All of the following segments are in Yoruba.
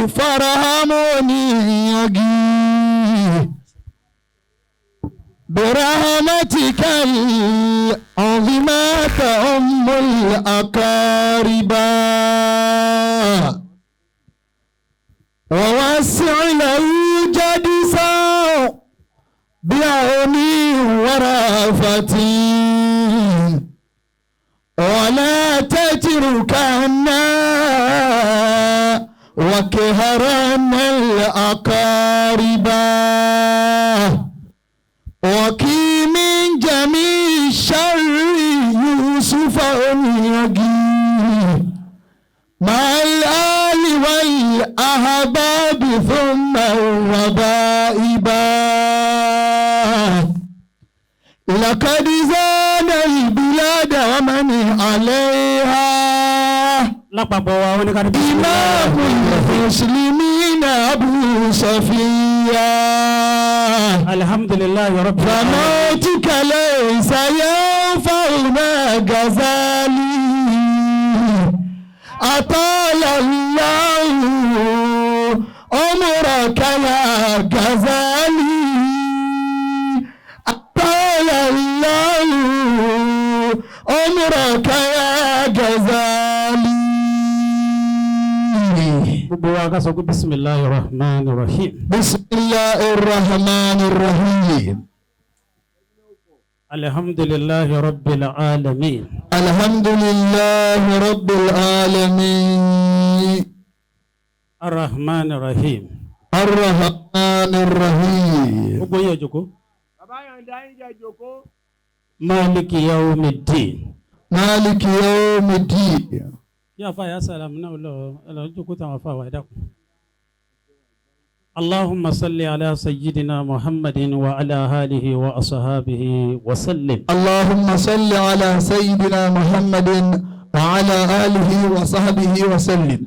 فرحمني برحمتك العظيمة أم الأقارب ووسع له جدسا بعوني ورأفتي ولا تتركنا وكهرنا الأقارب وقي من جميع الشر يوسف أميجي مع الآل والأحباب ثم الربائب لقد زان البلاد ومن عليها Lápapọ̀ wa, wọ́n ní ká ní. إمام المسلمين أبو صفية. Alhamdulillahi rabbil. فموتك ليس ينفعنا غزالي أطال الله عمرك يا غزالي أطال الله عمرك يا غزالي. Gbogbo wa ká sọ pé bisimilahi rahman rahim. بسم الله الرحمن الرحيم. Alhamdulillahi rabbil alamin. الحمد لله رب العالمين. Arrahman rahim. الرحمن الرحيم. Gbogbo yẹn jókòó. Bàbá yọ̀ǹda yín jẹ́ jòkó. Maliki yawmiddin. مالك يوم الدين. Kí afa ya sàlámù náà lọ ẹ lọ jókòó táwọn afa wà ẹ dákun. اللهم صل على سيدنا محمد وعلى آله وأصحابه وسلم. اللهم صل على سيدنا محمد وعلى آله وصحبه وسلم.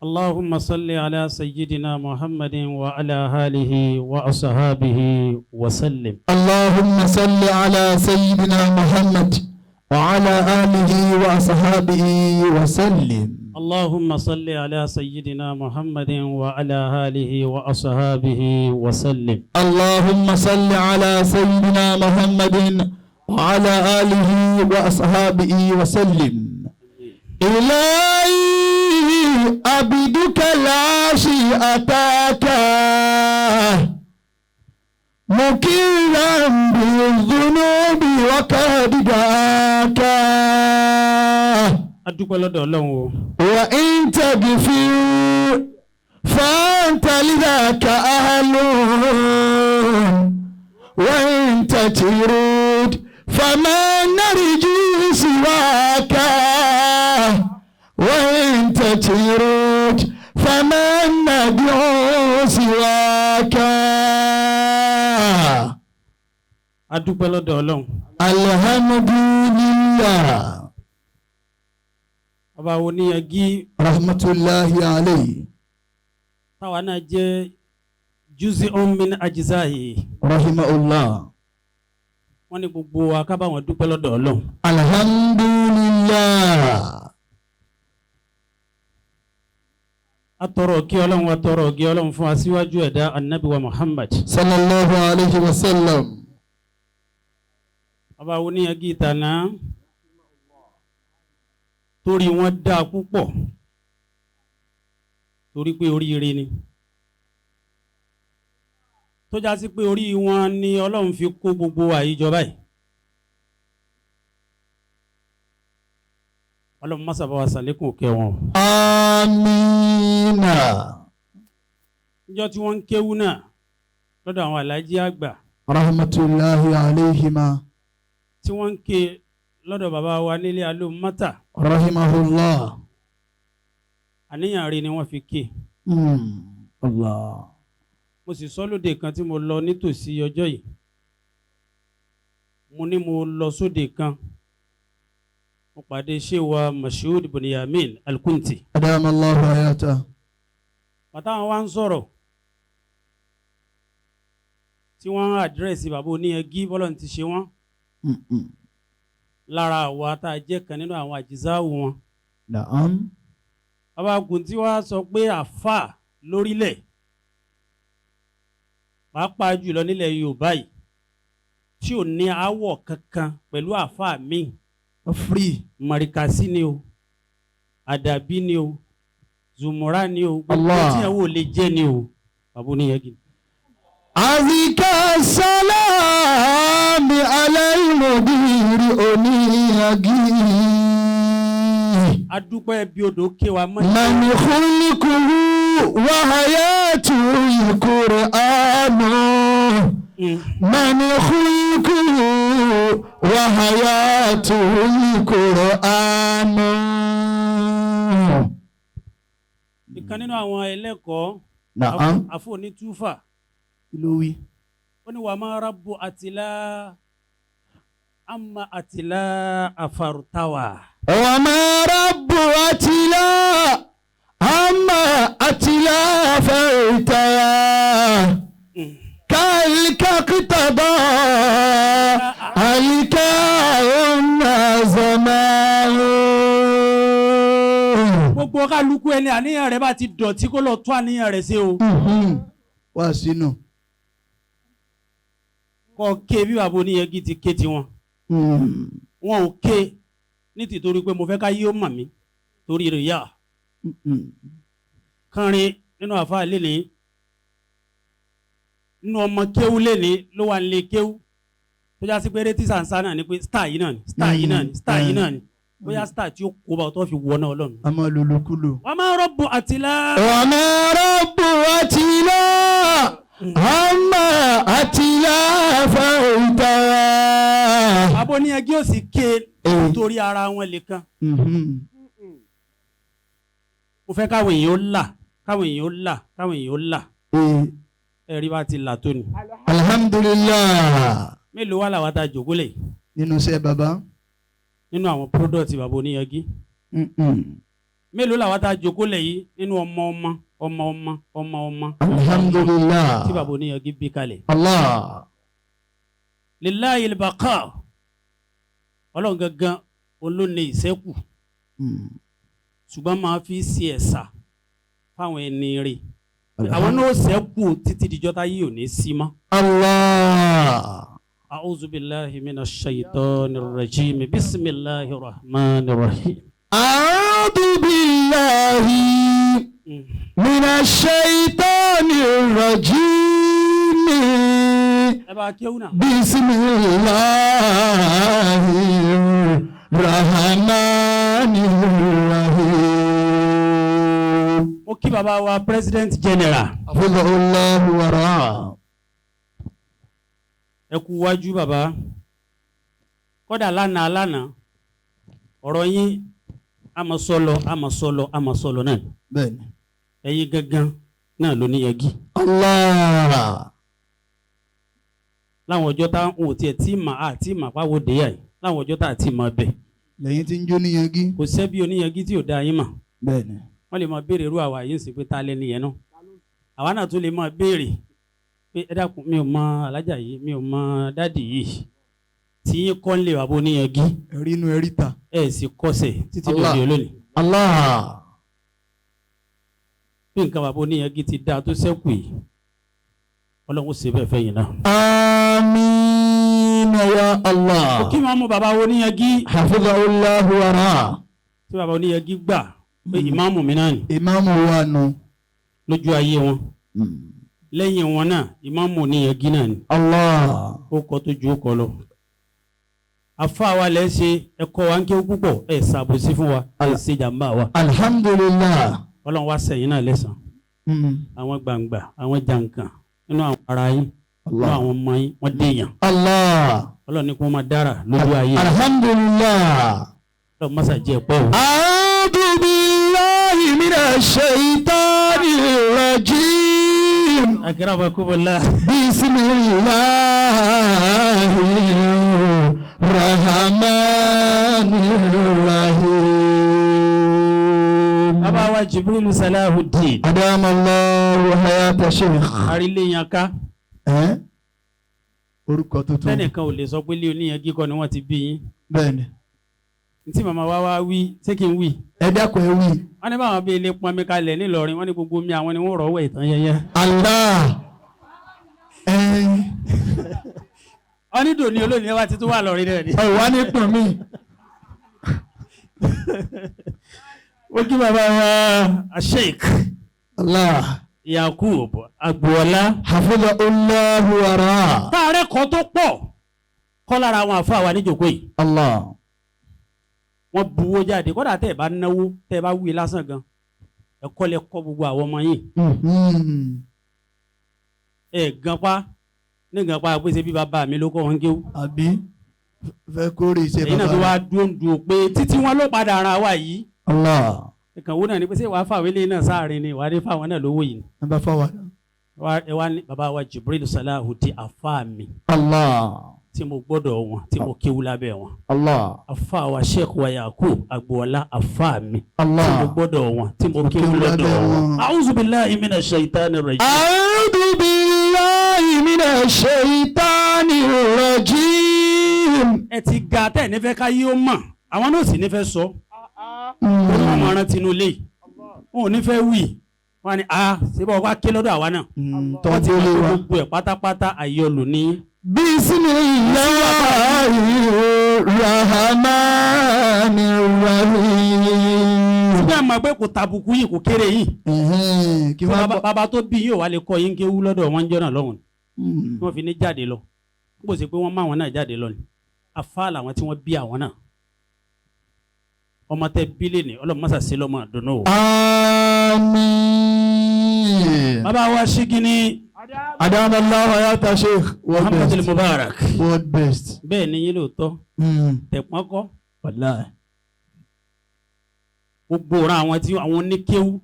اللهم صل على سيدنا محمد وعلى آله وأصحابه وسلم. اللهم صل على سيدنا محمد وعلى آله وأصحابه وسلم. اللهم صل على سيدنا محمد وعلى آله وأصحابه وسلم. اللهم صل على سيدنا محمد وعلى آله وأصحابه وسلم. إلهي عبدك العاصي أتاك مقرا بالذنوب وقد دعاك. A dúpẹ́ lọ́dọ̀ Ọlọ́run o. وإن تغفر فأنت لذاك أهل وإن تطرد فما نرجو سواك وإن تطرد فما ندعو سواك. A dúpẹ́ lọ́dọ̀ Ọlọ́run. الحمد لله. Ọba wo níyanjú. رحمة الله عليه. Táwa náà jẹ́ juz'un min ajza'i. رحمه الله. Wọ́n ní gbogbo wa ká bá wọn dúpẹ́ lọ́dọ̀ Ọlọ́run. Alhamdulillah. A tọrọ kí Ọlọ́run wa, tọrọ kí Ọlọ́run fún aṣíwájú ẹ̀dá anabi wa Muhammad. Sallallahu alayhi wa sallam. Ọba wo níyanjú ìtànà torí wọn dáa púpọ̀, torí pé oríire ni tó já sí pé orí wọn ni Ọlọ́run fi kó gbogbo àyíjọba yìí. Ọlọ́run má sábà wa sàlékún òkè wọn. Amina. Níjọ́ tí wọ́n ń kéwú náà lọ́dọ̀ àwọn alájí àgbà, Rahmatulahi alayhima. tí wọ́n ń ké lọ́dọ̀ bàbá wa nílé alómátà, Rahimahullah. Àníyàn rí ni wọ́n fi ké. Allah. Mo sì sọ lóde kan tí mo lọ nítòsí ọjọ́ yìí, mo ní mo lọ sóde kan, mo pàdé ṣéwà Mashood Bunyamin Alkunti. Adama Allahu hayata. Bàtà wọn wá ń sọ̀rọ̀ tí wọ́n ń address bàbá oníyẹgí bọ́lọ̀ ti ṣe wọ́n lára àwa tá a jẹ́ kan nínú àwọn àjísáwò wọn. Naam. Bàbá Kùntì wa sọ pé àfà lórílẹ̀, pàápàá jùlọ nílẹ̀ Yorùbá yìí, tí ò ní aáwọ̀ kankan pẹ̀lú àfà míì. Free. Mọ̀ríkàsí ni o, àdàbí ni o, zùmùrà ni o, gbogbo Allah. tí ẹ̀ wò lè jẹ́ ni o, bàbá oníyẹ́gì. أزكى السلام على المدير أنيجي Adúpẹ́ bí odò ké wa mọ́. من خلقه وحياته القرآن من خلقه وحياته القرآن. Ìkan nínú àwọn ẹlẹ́kọ̀ọ́ نعم. àfọ̀nitúfà Kí ló wí? Ó ní wàá máa rábò àtìlá àmà àtìlá àfàrùtàwà. وما رب أتلا أما أتلا فارتوى كالك اقتضى الكاهم زمان. Gbogbo kálukú ẹni àníyàn rẹ̀ bá ti dọ̀tí kó lọ tún àníyàn rẹ̀ ṣe o. Wá sínú. Kọ́ ké bí bàbá oníyẹgí ti ké tiwọn. Wọn ò ké ní tìtorí pé mo fẹ́ ká yí ó mọ̀ mí torí rẹ̀ yá. Kánrin nínú àfa lẹ́ni, nínú ọmọ kéwú lẹ́ni ló wà nílé kéwú tó já sí pé rétí sànsá náà ni pé star yìí náà ni, star yìí náà ni, star yìí náà ni, bóyá star tí ó kó bá ọ tó fi wọ náà Ọlọ́run. A máa lòlòkulò. Wọ́n máa rọ́bù àtìlá. وما رب أتلا أما أتلا فارتوى. Bàbá oníyanjú ò sì ké torí ara wọn lè kan. Mo fẹ́ káwọn èèyàn ó là, káwọn èèyàn ó là, káwọn èèyàn ó là. Ẹ̀rí bá ti là tó ni. Alhamdulillah. Mélòó wà làwọn tá a jòkó lè Nínú iṣẹ́ bàbá. Nínú àwọn product bàbá oníyanjú. Mélòó làwọn tá a jòkó lẹ̀ yìí nínú ọmọ ọmọ ọmọ ọmọ ọmọ ọmọ Alhamdulillah. tí bàbá oníyanjú bí kalẹ̀. Allah. Lillahi al-baqa, Ọlọ́run gangan olóne ìṣẹ́kù, ṣùgbọ́n máa fi ṣe ẹ̀sà fáwọn ẹni rè, àwọn náà ó ṣẹ́kù títí dijọ́ tá yìí ò ní sí mọ́. Allah. A'udhu billahi minash shaitanir rajim, bismillahir rahmanir rahim. أعوذ بالله من الشيطان الرجيم. Ẹ bá kéwù náà. بسم الله الرحمن الرحيم. Mo kí bàbá wa president general. حفظه الله ورعاه. Ẹ kú wájú bàbá. Kódà lánàá lánàá, ọ̀rọ̀ yín àmọ́ sọlọ àmọ́ sọlọ àmọ́ sọlọ náà. Bẹ́ẹ̀ni. Ẹ̀yin gangan náà ló níyẹgí. Allah. Láwọn ọjọ́ tá n ò tiẹ̀ tí mà á tí mà pàwọ́ dé yà yìí, láwọn ọjọ́ tá a ti mà bẹ̀. Lẹ́yìn tí ń jó níyanjú. Kò sẹ́bí oníyanjú tí ò dá yín mà. Bẹ́ẹ̀ni. Wọ́n lè máa béèrè irú àwa yìí ń sìn pé ta lẹ́ni yẹn náà. Àwa náà tún lè máa béèrè pé ẹ dákun, mi ò mọ alájà yìí, mi ò mọ dádì yìí, tí yín kọ́ ń lè wà bó níyanjú. Ẹ̀rí inú ẹ̀rí ta. Ẹ̀ sì kọsẹ̀ títí Allah. dòní olónìí. Allah. Bí nǹkan bàbá oníyanjú ti dáa tó sẹ́kù yìí, Ọlọ́run ṣe bẹ́ẹ̀ fẹ́yìn náà. آمين يا الله. Kí wọ́n mú bàbá oníyanjú حفظه الله ورعاه. tí bàbá oníyanjú gbà pé ìmáàmù mi náà ni Ìmáàmù wa nù. lójú ayé wọn, lẹ́yìn wọn náà, ìmáàmù oníyanjú náà ni. Allah. Ó kọ tó ju ó kọ lọ. Afa wa lẹ ṣe ẹ̀kọ́ wa ń kéwú púpọ̀, ẹ ṣàbòsí fún wa, ẹ ṣe jàmbá wa. Alhamdulillah. Ọlọ́run wá sẹ́yìn náà lẹ́sàn. Àwọn gbangba, àwọn jàǹkàn nínú àwọn ara yín, nínú Allah. àwọn ọmọ yín, wọ́n déyàn. Allah. Ọlọ́run ní kí wọ́n máa dára lójú ayé. Alhamdulillah. Ọlọ́run mọ́sà jẹ́ ẹ̀pẹ́ o. أعوذ بالله من الشيطان الرجيم. Akramakumullah. بسم الله الرحمن الرحيم. Bàbá wa Jibril Salahuddin. أدام الله حياة الشيخ. Arílé yan ká. Ẹ́ orúkọ tuntun. Tẹ́nìkan ò lè sọ pé ilé oníyanjú kọ́ ni wọ́n ti bí yín. Bẹ́ẹ̀ni. Ntí màmá wa wá wí, ṣé kí n wí? Ẹ dákun, ẹ wí. Wọ́n ní báwọn bíi ilé pọnmi kalẹ̀ nílọrin, wọ́n ní gbogbo omi àwọn ni wọ́n rọ̀ wẹ̀ ìtàn yẹyẹ. Allah. Ẹ Wọ́n ní dòní olónìí wa ti tún wà lọ́rin náà ni. ẹ wá ní pọ̀n mi. Ó kí bàbá wa Sheikh Allah. Yakub Agboola. Hafiza Allahu wara. Táàrẹ́ kan tó pọ̀ kọ́ lára àwọn àfa wa níjòkó yìí. Allah. Wọ́n buwó jáde, kódà tẹ́ ẹ bá náwó, tẹ́ ẹ bá wí lásán gan, ẹ̀kọ́ lẹ kọ́ gbogbo àwọn ọmọ yìí. Ẹ ganpa ní ganpa pèsè bí bàbá mi ló kọ́ wọn kéwú. Àbí fẹ́ kórè iṣẹ́ Èyí náà tó bàbá wá rẹ̀. dúndùn pé títí wọn ló padà ara wa yìí. Allah. Ìkànnì wo náà ni pé ṣé wàá fàwé lé náà sáàrin ni wàá dé fáwọn náà lówó yìí ni. Ẹ bá fáwọn. Ẹ wá ní bàbá wa Jibril Salahuddin àfa mi Allah. tí mo gbọ́dọ̀ wọn, tí mo kéwú lábẹ́ wọn. Allah. Àfa wa Sheikh wa Yakub Agboola àfa mi tí mo Allah. gbọ́dọ̀ wọn, tí mo kéwú kéwú lọ́dọ̀ lábẹ́ wọn. wọn. A'udhu billahi minash shaitani rajim. أعوذ بالله من الشيطان الرجيم. Ẹ ti ga tẹ́ ẹ̀ nífẹ̀ẹ́ ká yí ó mọ̀, àwọn náà sì nífẹ̀ẹ́ sọ. Wọ́n mọ̀ ọ́n tinú ilé yìí, wọn ò nífẹ̀ẹ́ wì wọ́n á ní a ṣe bọ́ wá ké lọ́dọ̀ àwa náà. Wọ́n ti Tọ́jú mọ̀ lé pé wa. gbogbo ẹ̀ pátápátá àyọlò ní. بسم الله الرحمن الرحيم. Bí a mọ̀ pé kò tàbùkù yìí, kò kéré yìí. Ẹ̀hẹ́n, kí Tí wọ́n bọ́. bàbá tó bí yóò wá lè kọ́ yín kéwú lọ́dọ̀ wọn jọ́nà lọ́hùn tí wọ́n fi ní jáde lọ. Kó sì pé wọ́n má wọn náà jáde lọ ni. Afá làwọn tí wọ́n bí àwọn náà. Ọmọ tẹ bílẹ̀ ni ọlọ́run mọ́sà sí lọ́mọ àdùnnú o. آمين. Bàbá wa ṣígínní Adama Allah hayata Sheikh. World Muhammadu best. Mubarak. World best. Bẹ́ẹ̀ ni yín lóòótọ́ tẹ̀pọ́n kọ́. Wallahi. Gbogbo ọ̀ràn àwọn tí àwọn oníkéwú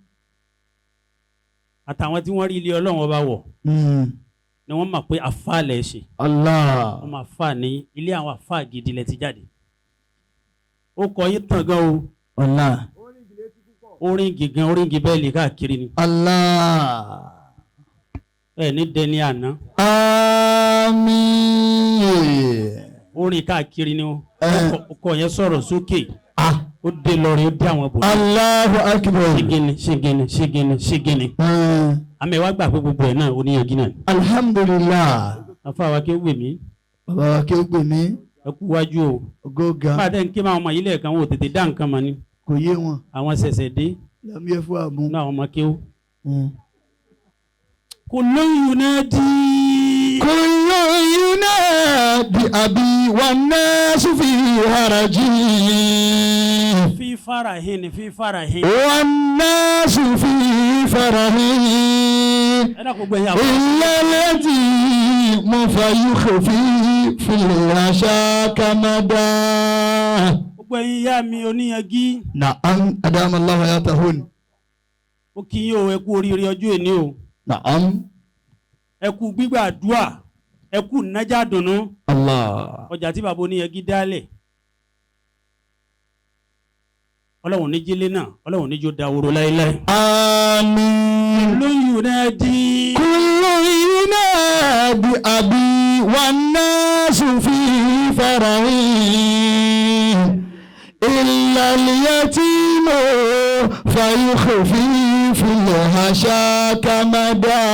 àtàwọn tí wọ́n rí ilé ọlọ́run ọba wọ̀ ni wọ́n mọ̀ pé afá lẹ̀ ṣe. Allah. Wọ́n máa fà ní ilé àwọn afá gidi lẹ ti jáde. Ó kọ yín tàn gan o. Wallahi. Orin gígan, orin bẹ́ẹ̀lì káàkiri ni. Allah. Ẹ ní dẹni àná. آمين. Orin káàkiri ni o. Eh. Ọkọ yẹn sọ̀rọ̀ sókè. Ah. Ó dé lọrin, ó dé àwọn bòlá. الله أكبر. Ṣígínní ṣígínní ṣígínní ṣígínní. Àmì ẹ̀ wá gbà pé gbogbo ẹ̀ náà oníyanjú náà. Alhamdulillah. Afá wa kí ó wè mí. Bàbá wa kí ó gbè mí. Ẹ kú wájú o. Ògóga. Bá a tẹ́ ń ké máa ọmọ yìí lẹ́ẹ̀kan, wọn ò tètè dá nǹkan mọ̀ ni. Kò yé wọn. Àwọn ṣẹ̀ṣẹ̀ dé Lámúyẹ́ fún àmú. nínú àwọn ọmọ kéwú. Kò lóyún náà dí. كل ينادي أبي والناس في هرج. Fi farahin ni fi farahin. والناس في فرح. Ẹ dákun gbẹ̀yìn àwọn. إلا اليتيم فيخفي في العشاء كمدا. Gbogbo ẹ̀yin ìyá mi oníyangí. Na'am. Adama Allah hayatahun. Ó kí yín o, ẹ kú oríire ọjọ́ èní o. نعم. Ẹ kú gbígbà àdúà. Ẹ kú nájà dùnú. الله. Ọjà tí bàbá oníyangí dálẹ̀. Ọlọ́run ní jílé náà, Ọlọ́run ní jó dahoro láéláé. آمين. Lóyún náà dí. كل ينادي أبي والناس في فرح إلا اليتيم فيخفي في الهشا كمدا.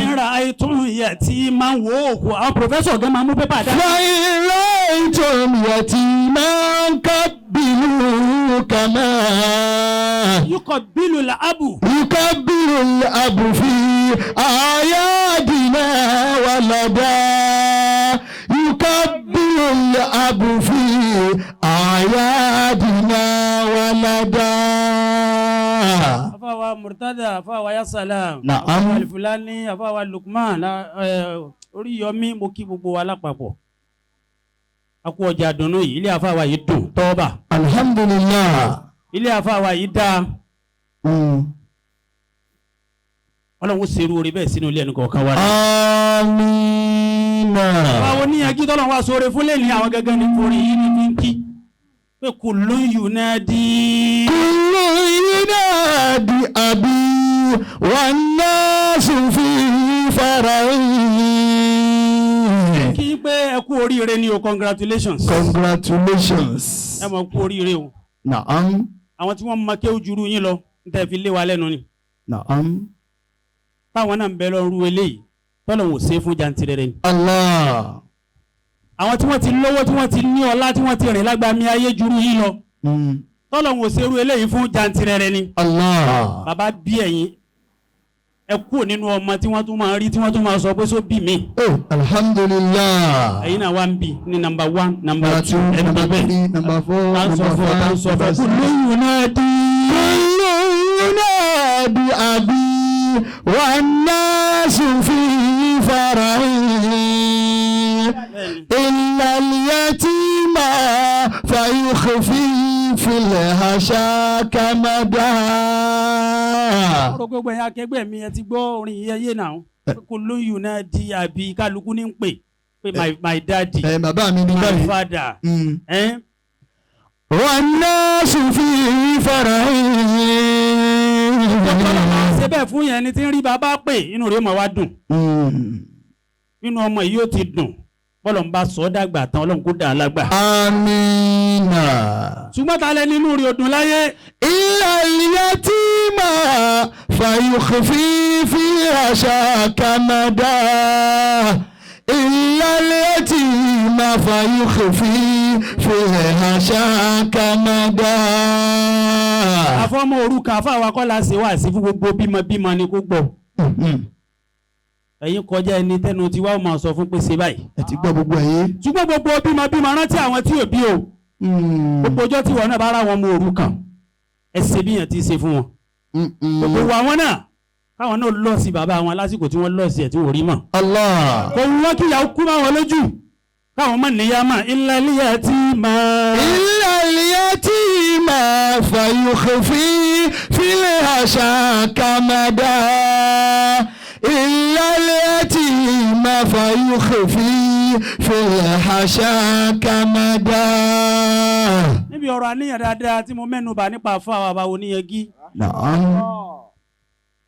Ìrà àìtún yẹ tí máa ń wo òkú. Àwọn pòfẹ́sọ̀ gan máa mú pépà dá. فإن رأيتم يتيما كبروا كما Yúkọ̀ bílù làábù. يكبر الأب في أعيادنا ولدا. يكبر الأب في أعيادنا ولدا. Afáwa Murtada, afáwa Yasalam, Na'am. afáwa Alifulani, afáwa Lukman, Oríyọmí, mo kí gbogbo wa lápapọ̀. A kú ọjà dùnú yìí, ilé afáwa yìí dùn tọ́ọ̀bà. الحمد لله. Ilé afáwa yìí dáa. Ọlọ́run ó ṣerú oore bẹ́ẹ̀ sínú ilé ẹnì kọ̀ọ̀kan wa. آمين. Àwọn oníyanjú tọ́lọ́run wá sóore fún lẹ́ni àwọn gẹ́gẹ́ ní forí yìí ní fi ń kí. Pé kò lóyún náà dí. كل ينادي أبي والناس في فرح. Kí pé ẹ kú oríire. Oríire ni o, congratulations. Congratulations. Ẹ mọ̀ kú oríire o. Naam. Àwọn tí wọ́n mọ kéwú juru yín lọ ń tẹ́ fi lé wa lẹ́nu ni. Naam. Táwọn náà ń bẹ lọ́rú eléyìí tọ́lọ̀ wò ṣe fún jantirẹrẹ ni. Allah. Àwọn tí wọ́n ti lówó, tí wọ́n ti ní ọlá, tí wọ́n ti rìn lágbàmí ayé juru yín lọ, tọ́lọ̀ wò ṣerú eléyìí fún jantirẹrẹ ni. Allah. Bàbá bí ẹ̀yin ẹ kúrò nínú ọmọ tí wọ́n tún máa rí, tí wọ́n tún máa sọ pé só bí mi. Oh, alhamdulillah. Ẹ̀yin náà wá ń bì ní number 1, number Number 2, 2, ẹ̀ ń number bẹ bẹ́ẹ̀. 3, number 4, Tá ń sọ number fún ọ, tá ń 5, sọ fún ọ. number 6. Kullu yunadi. Kullu yunadi abi wan nasu fi farahi. Illa al-yatima fayukhfi fil hasha kamada. Ọ̀rọ̀ gbogbo ẹ̀yin akẹgbẹ́ mi, ẹ ti gbọ́ orin yìí ẹyẹ náà. Kò lóyún náà di àbí kálukú ní ń pè pé my daddy, Ẹ bàbá mi ní my báyìí. father. والناس في فرح. Ṣe bẹ́ẹ̀ fún yẹn ni tí ń rí bàbá pè, inú rẹ̀ ó máa wá dùn. Inú ọmọ yìí ó ti dùn. Bọ́lọ̀ ń bá sọ ọ́ dàgbà tán, Ọlọ́run kó dà á lágbà. Amina. Ṣùgbọ́n ta lẹ nínú rẹ̀ ó dùn láyé. إلا اليتيم فيخفي في رشاك مدى. إلا اليتيم فيخفي في رشاك مدى. Àfọmọ òrukàn àfàwọn akọ́lá ṣe wá sí fún gbogbo bímọ ni kó gbọ́. Ẹ̀yin kọjá ẹni tẹnu tiwa ó máa sọ fún pé ṣe báyìí. Ẹ ti gbọ́ gbogbo ẹ̀yẹ. Ṣùgbọ́n gbogbo bímọ rántí àwọn tí ò bí o. Gbogbo ọjọ́ tí wọn náà bá rà wọn mú òrukàn, ẹ ṣe bí yẹn ti ṣe fún wọn. Gbogbo àwọn náà káwọn náà lọ sí bàbá wọn lásìkò tí wọ́n lọ sí ẹ̀ tí wọ́n rí mọ̀. Allah. Kò wù wọ́n kí ìyàwó kú máa wọn lójú káwọn mọ̀ níyà mà illa al-yatima. إلا اليتيم فيخفي في الهشاك مدى. إلا اليتيم فيخفي في الحشاك مدى. Níbi ọ̀rọ̀ àníyàn dáadáa tí mo mẹ́nu bà nípa àfa àwọn àbáwo níyanjú. نعم.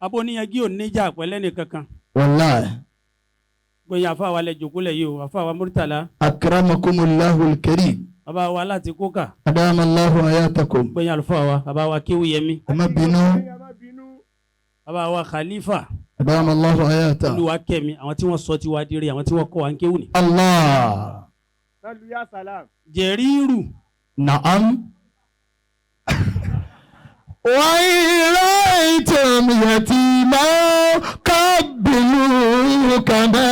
Àbó níyanjú ò níjà pẹ̀lẹ́ nìkankan. والله. Gbẹ̀yìn àfa wa lẹ jòkó lẹ̀ yìí o, àfa wa Murtala. أكرمكم الله الكريم. Bàbá wa láti kókà. أدام الله حياتكم. Gbẹ̀yìn àlùfáà wa, bàbá wa Kéwúyẹmí. Ẹ má bínú. Bàbá wa Khalifa. أدام الله حياته. Olúwa kẹ́mi, àwọn tí wọ́n sọ tiwa dire, àwọn tí wọ́n kọ́ wa ń kéwù ni. الله. Jẹ̀rírù. نعم. وإن رأيتم يتيما قبلوه كما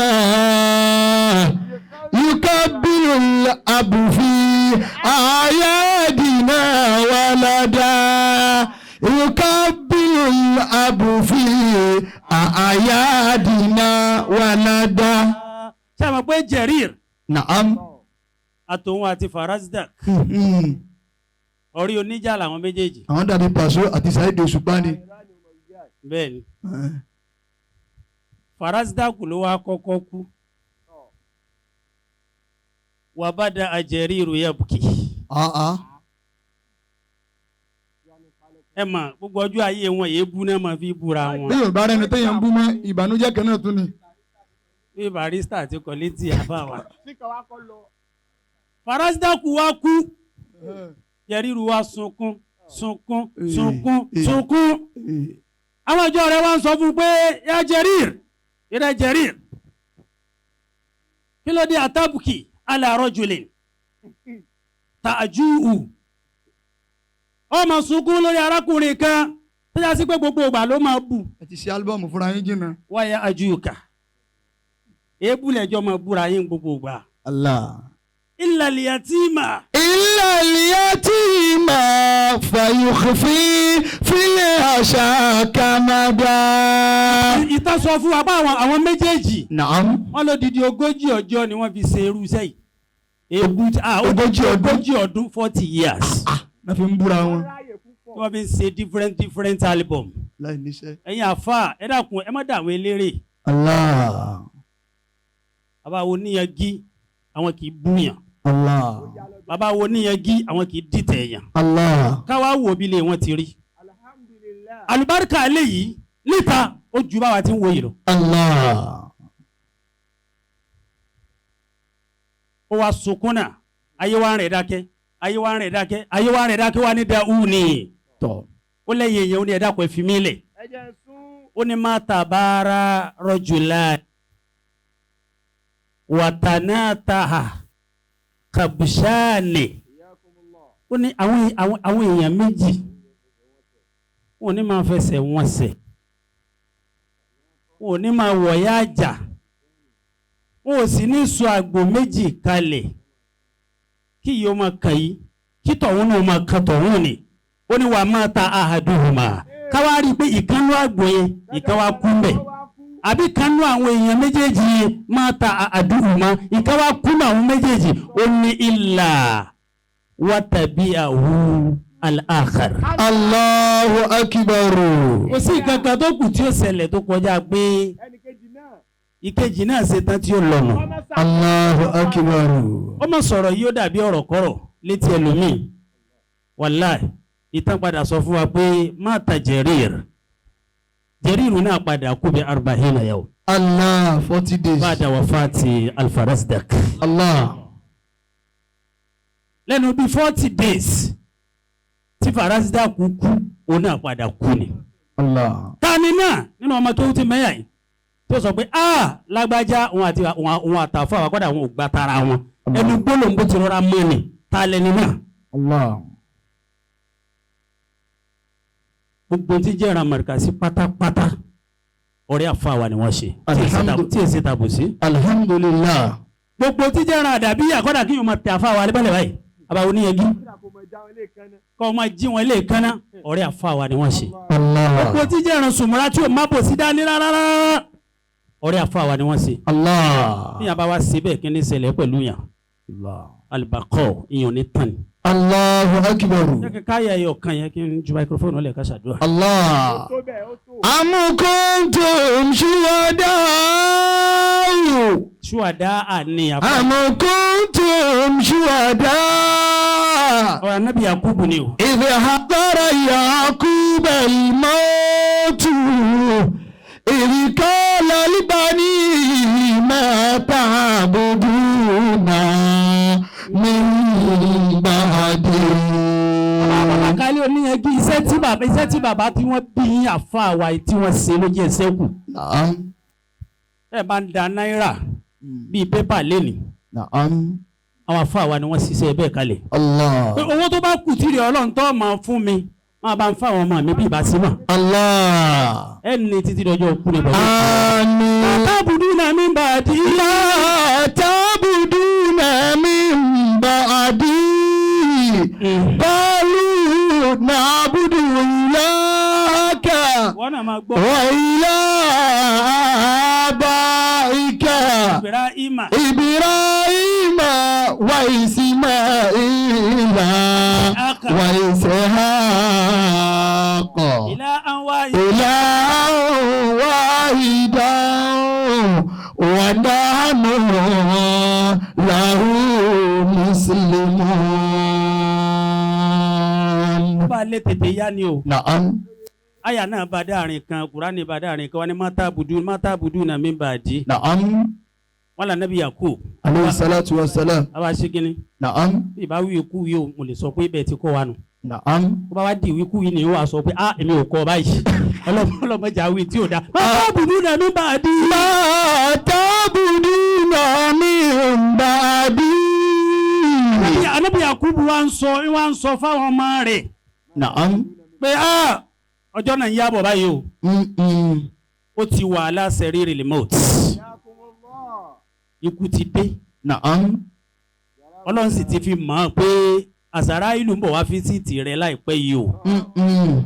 يقبل الأب في أعيادنا ولدا. يقبل الأب في أعيادنا ولدا. Ṣé a mọ̀ pé Jẹ̀rìr نعم. àtòun àti Farazdak ọ̀rí oníjà làwọn méjèèjì. Àwọn dàbí Pàṣọ àti Saheed Òṣùpá ni. Bẹ́ẹ̀ ni Farazdak ló wá kọ́kọ́ kú. Wà bá da Jẹ̀rìrù yabki. Ẹ mà gbogbo ọjọ́ ayé wọn èébú náà máa fi búra wọn. Bí Yorùbá rẹni téèyàn ń bú mọ́, ìbànújẹ́ kan náà tún ni. Bí Barrister àti Kọ́lẹ́tì àbá wa. Farazdak wá kú. Jẹ̀rìrù wá sunkún sunkún sunkún sunkún. Àwọn ìjọ rẹ̀ wá ń sọ fún un pé ya Jẹ̀rìr, ìrẹ Jẹ̀rìr, kí ló dé àtàbùkì ala rajulin ta'ju'u. Ó máa sunkún lórí arákùnrin kan tó yá sí pé gbogbo ìgbà ló máa bù. Ẹ ti ṣe álúbọ̀mù fúnra yín jìnnà. Wáyà ajuka èébú lẹ́jọ́ máa búra yín gbogbo ìgbà. Allah. Illa al-yatima. إلا اليتيم فيخفي في الحشاك مدى. Ìtàn sọ fún wa pé àwọn méjèèjì نعم. wọ́n ló didi 40 ọjọ́ ni wọ́n fi ṣe irú iṣẹ́ yìí. Èébú 40 ọdún. 40 ọdún 40 years. Náà fi ń búra wọn. Tí wọ́n fi ń ṣe different album. Láì níṣẹ́. Ẹ̀yin àfa ẹ dákun ẹ má dà àwọn eléré. Allah. Bàbá wo níyanjú àwọn kì í búyàn. Allah. Bàbá wo níyanjú àwọn kì í dìtẹ̀ yàn. Allah. Káwá wo bí ilé wọn ti rí. Àlùbáríkà eléyìí níta ó ju báwa ti ń wo yìí lọ. Allah. Ó wá sunkún náà, ayé wa ń rẹ̀ dákẹ́, ayé wa ń rẹ̀ dákẹ́, ayé wa ń rẹ̀ dákẹ́, wá ní da ú ni. Tọ̀. Ó lẹ́yìn èèyàn, ó ní ẹ dákun, ẹ fi mí lẹ̀. Ẹ jẹ́ n sún. Ó ní má tabara rọjùlá wàtánátàhà kàbùsàánì. Ó ní àwọn èèyàn méjì, wọn ò ní máa fẹsẹ̀ wọn sẹ̀, wọn ò ní máa wọ̀yá àjà, wọn ò sì ní sọ àgbò méjì kalẹ̀ kí yìí ó máa kàn yìí, kí tọ̀hún náà máa kan tọ̀hún ni. Ó ní wàá máa ta ahaduhuma, káwá rí i pé ìkànnú àgbò yẹn, ìkan wá kú mbẹ̀, àbí kanú àwọn èèyàn méjèèjì yẹn máa ta ahaduhuma, ìkan wá kú ní àwọn méjèèjì. Ó ní ilà watabi'ahu al-akhar. Allahu akbar. Kò sí nǹkan kan tó kù tí ó ṣẹlẹ̀ tó kọjá pé Ẹnìkejì náà. ìkejì náà ṣe tán tí ó lọ́nà. Ọmọ sá. Allahu akbar. Ó mọ̀ sọ̀rọ̀ yìí, ó dàbí ọ̀rọ̀ kọ́rọ̀ létí ẹlòmíì. Wàláì, ìtàn padà sọ fún wa pé mata Jarir, Jarir náà padà kú bí arba'ina yawm Allah, 40 days. ba'da wafati al-Farazdak. Allah. Lẹ́nu bíi 40 days tí Farazdak kú, òun náà padà kú ni. Allah. Tani náà nínú ọmọ tó ti mẹ́yà yìí tó sọ pé a lágbájá, òun àti òun àtàfà àwọn akọ́dà, àwọn ò gbà tara wọn, ẹnu gbólóńgbò ti rọra mọ́ ni, ta lẹni náà? Allah. Gbogbo tí jẹ́ ìran mọ̀rìkàsí pátápátá, ọ̀rẹ́ àfàwà ni wọ́n ṣe tí èsì tàbùsí. Alhamdulillah. Gbogbo tí jẹ́ ìran àdàbí àkọ́dà, kí yóò máa tẹ àfàwà alẹ́bẹ̀lẹ̀ báyìí, àbáwo níyẹn Kódà kò mọ̀ já wọn lé kan náà. kọ́ ọ máa jí wọn ilé kaná, ọ̀rẹ́ àfàwà ni wọ́n ṣe. Allah. Gbogbo tí jẹ́ ìran sùmùrà tí ò má bò sí dání rárá, ọ̀rẹ́ àfàwà ni wọ́n ṣe. Allah. Bí yàn bá wá ṣe bẹ́ẹ̀, kí ní ṣẹlẹ̀ pẹ̀lú yàn? Allah. Alibakọ ìyàn ní tán ni. Allahu akbar. Jẹ́ kí káyà ẹyọ kan yẹn, kí n ju microphone lẹ̀ ká ṣàdúrà. Allah. Ó tó bẹ́ẹ̀, ó tó. Am kuntum shuhada. Ṣùwàdà àní àfọ. Am kuntum shuhada. Ọ̀rọ̀ anábì Yakubu ni o. إذ حضر يعقوب الموت إذ قال لبنيه ما تعبدون من بعدي. Bàbá kálí oníyanjú, iṣẹ́ tí bàbá tí wọ́n bí yín, àfa àwa tí wọ́n ṣe ló jẹ́ iṣẹ́ kù. نعم. Ẹ bá ń da náírà bíi pépà lénìí, نعم. àwọn àfa àwa ni wọ́n ṣiṣẹ́ bẹ́ẹ̀ kalẹ̀. الله. Pé owó tó bá kù tí rẹ̀ Ọlọ́run tó máa fún mi, máa bá ń fáwọn ọmọ mi bí ìbá sí mọ̀. الله. Ẹ ní títí dọjọ́ kú ni bàbá. آمين. Tábùdú náà mi bà dí. لا تعبدون من بعدي قالوا نعبد إلهك Wọ́n náà máa gbọ́. وإله آبائك Ibrahima. إبراهيم وإسماعيل وإسحاق Ìlà àwọn إلها واحدا ونحن له مسلمون. Bá lè tètè yá ni o. نعم. Àyà náà bá dáàrin kan, Kùránì bá dáàrin kan, wọ́n ní mátàbùdú náà mi bà dí. نعم. Wọ́n là nábì Yakub. عليه الصلاة والسلام. Àwa ṣe kínní. نعم. Bí ìbá wí ikú yìí o, mo lè sọ pé bẹ́ẹ̀ ti kọ́ wa nù. نعم. Bó bá wá di ìwí kú yìí ni wàá sọ pé ah, èmi ò kọ́ báyìí. Ọlọ́mọdé àwí tí ò dá. Mátàbùdú náà mi bà dí. ما تعبدون من بعدي. Ànábì Yakubu wa ń sọ fáwọn ọmọ rẹ̀ نعم. pé ah, ọjọ́ náà ń yábọ̀ báyìí o. م-م. Ó ti wà aláṣẹ rírì remote. Ikú ti dé. نعم. Ọlọ́run sì ti fi mọ̀ ọ́n pé àsàrà ìlú ń bọ̀ wá fi síìtì rẹ̀ láìpẹ́ yìí o. م-م.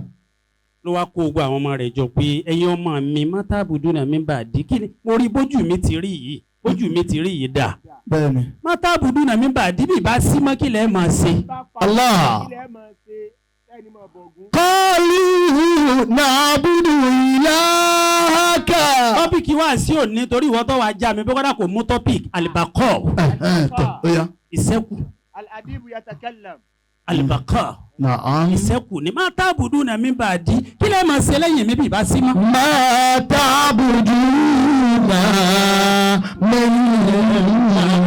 Ló wá kó gbogbo àwọn ọmọ rẹ̀ jọ pé ẹ̀yin ọmọ mi, mátàbùdù náà mi bà dí, kí ni mo rí bójú mi ti rí yìí, bójú mi ti rí yìí dà? Bẹ́ẹ̀ni. Mátàbùdù náà mi bà dí, bí ìbá sí mọ́, kí lẹ́ẹ̀ máa ṣe? Allah. Ilẹ̀ máa ṣe ẹni máa bọ̀gún. قالوا نعبد إلهك. Topic wá sí òní, torí ìwọ tó wàá já mi bí kọ́dà kò mú topic alibakọ́. Tọ́ ó yá. Ìṣẹ́kù. Al-adibu yatakallam. Alibakọ́. نعم. Ìṣẹ́kù ni mátàbùdù náà mi bà dí, kí lẹ́ẹ̀ máa ṣe lẹ́yìn mi bí ìbá sí mọ́? ما تعبدون من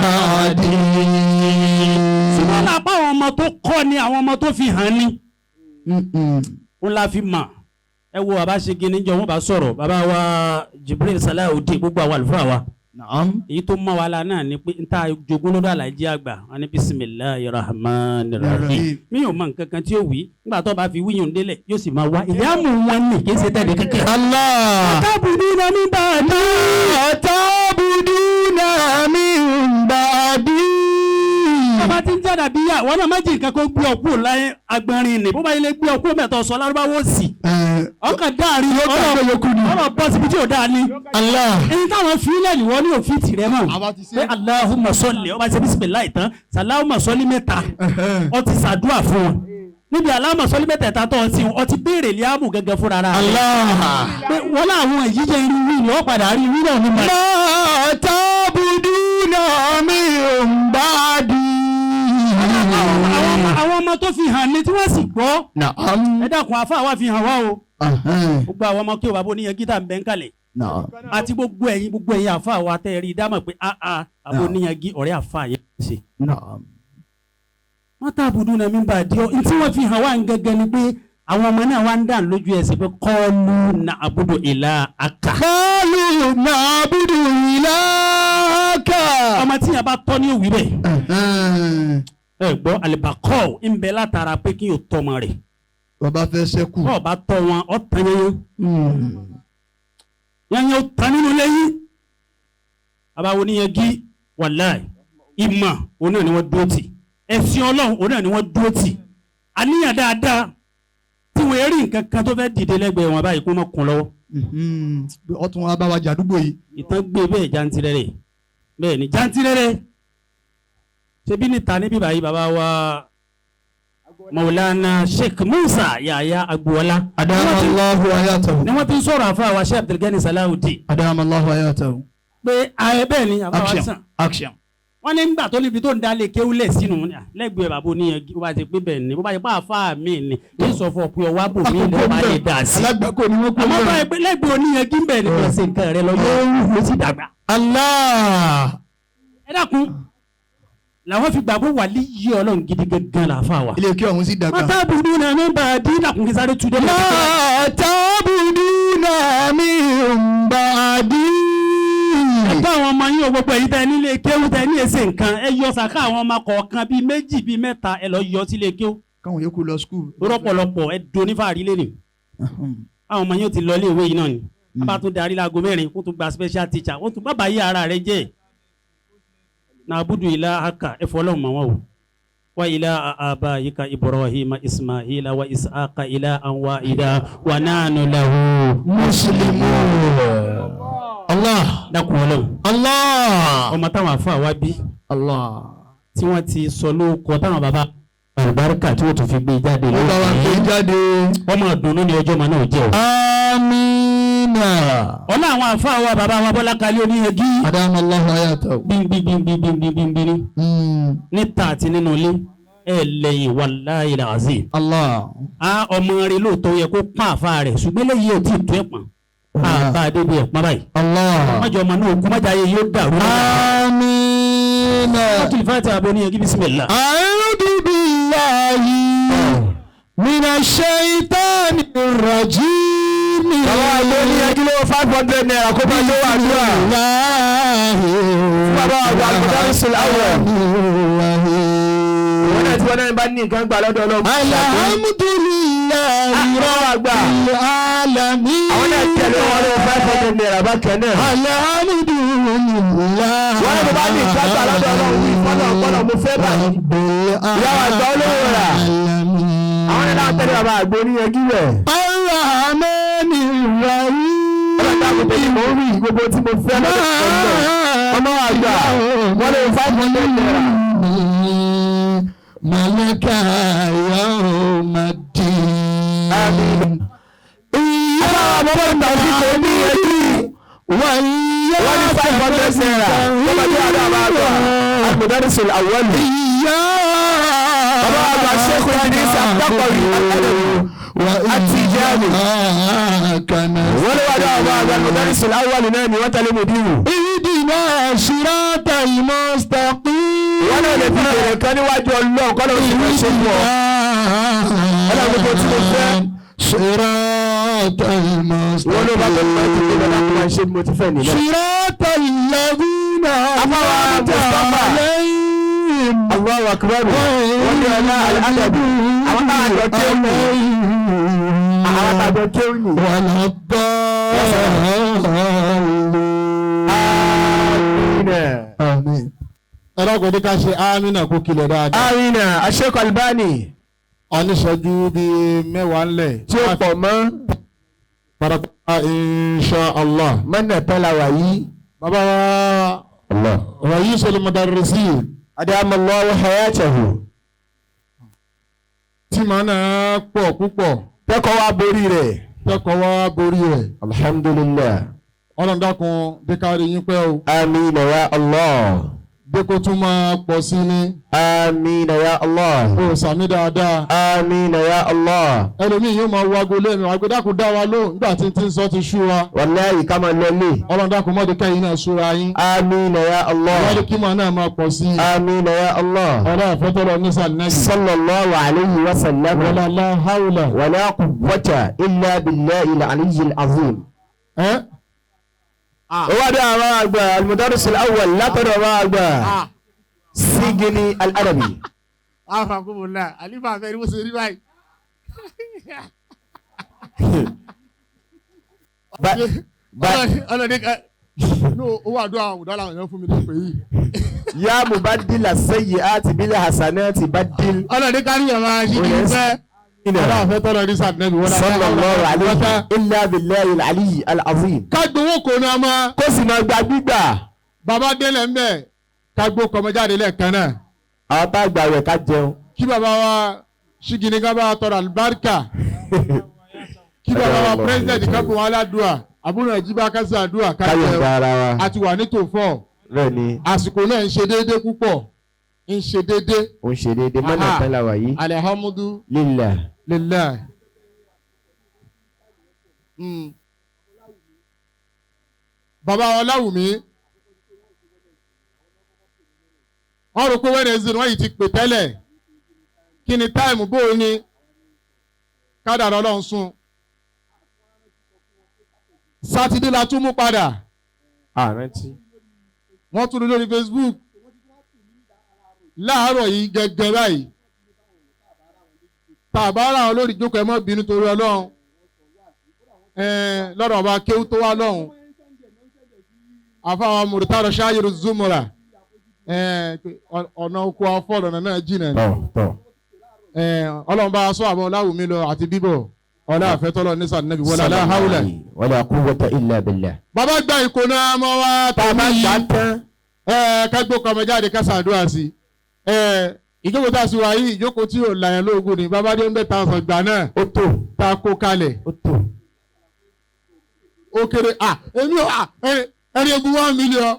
بعدي. Ṣùgbọ́n lápá àwọn ọmọ tó kọ́ ni àwọn ọmọ tó fi hàn ni ń la fi mà. Ẹ wo bàbá ṣe gini jọ, wọn bá sọ̀rọ̀ bàbá wa Jibril Salawudeen, gbogbo àwọn àlùfáà wa. Naam. Èyí tó mọ́ wa la náà ni pé n ta jogún lọ́dọ̀ Àlàjí àgbà wọn ní bisimilahi rahman rahim. Mi ò mọ nǹkan kan tí ó wí nígbà tó bá fi wíyùn délẹ̀ yóò sì máa wá ìyáàmù wọn ní kí n ṣe tẹ̀lé kankan. Allah. Tábùdú náà ní bàdí. تعبدون من بعدي. Bàbá tí ń jáde àbíyá wọn náà má jí nǹkan kó gbé ọkú láyé agbọnrin ni bó bá yẹlé gbé ọkú mẹ́tọ̀ sọ lárúbáwò sí. Ọkàn dáàrin ọ̀rọ̀ bọ́ síbi tí ò dáa ni. Allah. Ẹni táwọn fílẹ̀ ni wọ́n ní òfin tìrẹ mọ̀. Àwa ti ṣe. Pé Allahumma salli ọba ṣe bisimilayi tán sàlámà sọlí mẹ́ta ọ ti ṣàdúrà fún wọn. Níbi Allahumma salli mẹ́tẹ̀ẹ̀ta tó ọ ti ọ ti béèrè liamu gẹ́gẹ́ fúnra rẹ̀. Allah. Pé wọ́n láwọn èyí jẹ́ irú wí ni wọ́n padà rí wí náà ní mọ̀. ما تعبدون من بعدي. Àwọn ọmọ tó fi hàn ni tí wọ́n sì gbọ́. Naam. Ẹ dákun àfa wa fi hàn wá o. Ahan. Gbogbo àwọn ọmọ kí o bàbá oníyan gítà ń bẹ́ ń kalẹ̀. Naam. Àti gbogbo ẹ̀yin àfa wa tẹ́ ẹ rí i dámọ̀ pé àà àbò oníyan gí ọ̀rẹ́ àfa yẹn ṣe. Naam. Wọ́n tàbùdù náà mi bà dí ọ. Ntí wọ́n fi hàn wá ń gẹ́gẹ́ ni pé àwọn ọmọ náà wá ń dàn lójú ẹsẹ̀ pé kọ́ọ̀lù na àbúdò ìlà àkà. قالوا نعبد إلهك. Ọmọ tí yẹn bá tọ́ ní òwì bẹ́ẹ̀. Ahan. Ẹ gbọ́ àlìbàkọ́ ń bẹ látara pé kí yóò tọ́ ọmọ rẹ̀. Bàbá fẹ́ sẹ́kù. Bọ́ọ̀ bá tọ́ wọn, ọ tán yẹn. Yẹn yóò tán nínú lẹ́yìn. Àbáwo ni yẹn gí wàláì. Ìmọ̀ òun náà ni wọ́n dúró tì. Ẹ̀sìn Ọlọ́run òun náà ni wọ́n dúró tì. Àníyàn dáadáa tí wọ́n rí nǹkan kan tó fẹ́ dìde lẹ́gbẹ̀ẹ́ wọn báyìí kó má kún lọ́wọ́. Ọtún wa bá wa jà àdúgbò yìí. Ìtàn gbé bẹ́ẹ̀ jantirẹrẹ bẹ́ẹ̀ ni jantirẹrẹ ṣebí níta níbí báyìí bàbá wa Maulana Sheikh Musa Yahya Agboola Adama Allahu hayatahu. ni wọ́n ti ń sọ̀rọ̀ àfa wa Sheikh Abdulgani Salawudeen Adama Allahu hayatahu. pé ààrẹ bẹ́ẹ̀ ni àfa wa Action. sàn Action. wọ́n ní nígbà tó níbi tó ń dalẹ̀ kéwúlẹ̀ sínú lẹ́gbẹ̀ẹ́ bàbá oníyan bó bá ti pé bẹ́ẹ̀ ni bó bá ti pa àfa mi ni ní sọ fún ọ pé ọwọ́ àbò mi lè wà lè dà sí Alágbàkọ ni wọ́n kó àmọ́ bẹ́ẹ̀. báyìí pé lẹ́gbẹ̀ẹ́ oníyan kí n bẹ́ẹ̀ ni kò sí nǹkan rẹ lọ yóò wù ó sì dàgbà. Allah. Ẹ dákun làwọn fi gbàgbọ́ wà lí yí Ọlọ́run gidi gangan làáfà wa. Ilé kí ọ̀hún sì dàgbà. Mọ́tàbùdù náà ní bàdí dàkún kí sáré tu dé. ما تعبدون من بعدي. Ẹ̀tọ́ àwọn ọmọ yín o gbogbo èyí tẹ nílé kéwú tẹ ní èsè nǹkan ẹ yọ sàká àwọn ọmọ kọ̀ọ̀kan bíi méjì bíi mẹ́ta ẹ lọ yọ sílé kéwú. Káwọn yòókù lọ skul. Rọ́pọ̀lọpọ̀ ẹ do nífàárí lé nì. Àwọn ọmọ yín ó ti lọ ilé ìwé yìí náà ni. A bá tún darí láago mẹ́rin kó tún gba special teacher ó tún bàbá yí ara rẹ jẹ́. Nàbùdù ilá aka ẹ fọlọ́ mọ́ wọn o. Wa ila abaika Ibrahima Ismaila wa Ishaqa ila an wahida wa nahnu lahu Muslimun. Allah. dákun Ọlọ́run. Allah. Ọmọ táwọn afa wa bí Allah. tí wọ́n ti sọ lóko táwọn baba àlùbáríkà tí wọ́n tún fi gbé jáde Ó bá wa gbé lónìí. jáde. Ọmọ ìdùnnú ni ọjọ́ ọmọ náà jẹ́ o. Amina. Ọlá àwọn afa wa baba wa Bọ́lá Kalẹ́ oníyegi Adama Allahu hayatahu. gbíngbíngbíngbíngbíngbín níta àti nínú ilé ẹ lẹ́yìn wàláhì làzim. Allah. A ọmọ rẹ lóòótọ́ yẹ kó pọ́n àfa rẹ̀ ṣùgbọ́n eléyìí ò tí ì tó ẹ̀ pọ́n. Àbá débi ẹ̀ pọ́n báyìí. Allah. Májọ ọmọ náà kú májà ayé yóò dàrú. Amina. Suratul Fatiha àbọ̀ oníyegi bismillah. أعوذ بالله من الشيطان الرجيم. Bàbá àgbẹ̀ ní ẹjú lówó ₦500 kó bá tó wà dúrà. Bàbá àgbà Al-Mudarrisul Awwal. Wọ́n náà tí wọ́n náà bá ní nǹkan gbà lọ́dọ̀ Ọlọ́run. Alhamdulillahi Bàbá àgbà. rabbil alamin. Àwọn náà tẹ̀lé wọn lówó ₦500 bákan náà. Alhamdulillahi Wọ́n náà bá ní nǹkan gbà lọ́dọ̀ Ọlọ́run wí fọ́nà ọ̀pọ̀lọ̀ mo fẹ́ báyìí. rabbil Ìyá wa àgbà olówó rà. alamin. Àwọn náà tẹ̀lé bàbá àgbẹ̀ ní ẹjú rẹ̀. Ar-Rahmanir Rahim. Ọlọ́dà kò tẹ̀lé mò ń rí gbogbo tí mo fẹ́ lọ́dọ̀ Ọlọ́run. Ọmọ àgbà wọ́n lówó ₦500. Malaka yawmiddin. Àmín. Ìyá Bàbá àgbà ní ẹjú. wọ́n Wọ́n ní ₦500. Tó bá jẹ́ àdá bá àgbà. Al-Mudarrisul Awwal. Ìyá Bàbá àgbà Sheikh Idris Abdaqawi At-Tijani. Kana Wọ́n lè wá dá bàbá àgbà Al-Mudarrisul Awwal náà ni wọ́n tẹ̀lé mùdírù. Ìdí Ihdina siratal mustaqim. Wọ́n náà lè fi bèrè kan níwájú Ọlọ́run kọ́ lóun sì máa ṣe fún ọ. Ọlọ́run gbogbo tí mo fẹ́. Siratal mustaqim. Wọ́n ló bá tó máa ti gbé lọ́dà kó máa ṣe bí mo ti fẹ́ nìyẹn. Siratal ladhina Afáwa an'amta Mustapha. alayhim. Allahu akbar. Wọ́n ní ọlá al-adabi. Àwọn táwọn àjọ kéwù ni. Àwọn táwọn àjọ kéwù ni. Wala ddallin. Àmín. Ẹ dákun ní ká ṣe amínà kó kilẹ̀ dáadáa. Amina, Sheikh Albani Oníṣẹ́jú bíi mẹ́wàá ńlẹ̀. tí ó pọ̀ mọ́ Parapara insha Allah. mọ́nà tọ́lá wà yìí. Bàbá wa Ra'isul Mudarrisin Adamallahu hayatahu. tí màá náà pọ̀ púpọ̀ Tẹ́kọ̀ọ́ wa borí rẹ̀. tẹ́kọ̀ọ́ wá borí rẹ̀. Alhamdulillah. Ọlọ́run dákun dé ká rí yín pẹ́ o. Amina ya Allah. Dé kó tún máa pọ̀ sí ni. Amina ya Allah. O sàmì dáadáa. Amina ya Allah. Ẹlòmíì yóò máa wago lẹ́nu àgbẹ̀dákun dá wa lóhùn nígbà tí tí ń sọ ti sú wa. Wallahi ká máa lọlé. Ọlọ́run dákun mọ́dé kẹ́yìn náà súra yín. Amina ya Allah. Wọ́n ní kí màá náà máa pọ̀ sí i. Amina ya Allah. Ọlọ́run àfẹ́tọ́lọ́ ní sànẹ́bì. Sallallahu alayhi wa sallam. Wala la hawla. Wala quwwata illa billahi al-aliyyil azim. Ẹ́ Ó wá dé àwọn àgbà al-mudarris al-awwal látọ̀dọ̀ àwọn àgbà Sigini al-Arabi. Afakumula, àlífà fẹ́ ni mo ṣe rí báyìí. Ba Ọlọ́dẹ ká ní owó àdúrà àwùdá làwọn èèyàn fún mi lópè yìí. ya mubaddila sayyi'ati bil hasanati baddil. Ọlọ́dẹ ká ní ìyàwó aṣíkiri pẹ́. Ọlọ́run àfẹ́tọ́lọ́ ní sànẹ́bì. Wala la Sallallahu alayhi illa billahi al-aliyyi al-azim. Ká gbowó kò ní ọmọ. Kó sì máa gba gbígbà. Bàbá délẹ̀ ń bẹ̀ ká gbó kọmọjáde lẹ́ẹ̀kan náà. Àwọn tá a gbà rẹ̀ ká jẹun. Kí bàbá wa Ṣígini ká bá tọrọ àlùbáríkà. Kí bàbá wa pírẹ́sidẹ̀ntì ká bùn wọn aládùúà. Àbúrò ẹ̀jí bá ká sí àdúrà ká Káyọ̀ jẹun. gba ara wa. A ti wà ní tòfọ́. Bẹ́ẹ̀ ni Àsìkò náà ń ṣe déédé púpọ̀. Ń ṣe déédé. ó ń ṣe déédéé mọ́nà Aha. tán la wà yìí. Alhamdu Lillah. lillahi. Bàbá Ọláwùmí. Wọ́n rò pé Wednesday ni wọ́n yìí ti pè tẹ́lẹ̀. Kí ni táìmù bó o ní? Kádàrá Ọlọ́run sùn. Sátidé la tún mú padà. Àrántí. Wọ́n tún ní lórí Facebook. Láàárọ̀ yìí gẹ́gẹ́ báyìí. Tàbá ara àwọn lórí ìjókòó ẹ má bínú torí Ọlọ́run. Lọ́dọ̀ ọba kéwú tó wá lọ́hùn. Àfáwọn Murtado Ṣáyẹ̀rù Zumura. Ọ̀nà oko afọ́lọ́nà náà jìnà ni. Tọ̀ tọ̀. Ọlọ́run bá a sọ àbọ̀ Ọláwùmí lọ àti bíbọ̀. Ọlá àfẹ́tọ́lọ́ ní sànẹ́bí wọlé aláhàwùlẹ̀. Wala quwwata illa billah. Bàbá gba ìkóná ọmọ wa Tá a bá tàbí gbà tán. kágbó kọmọ jáde kásàdúrà sí ìjókòó tá a sì wà yìí ìjókòó tí ò làyàn lóògùn ni bàbá dé 100,000 gbà náà Ó tó. tá a kó kalẹ̀ Ó tó. ó kéré èmi ò ẹni egun 1 million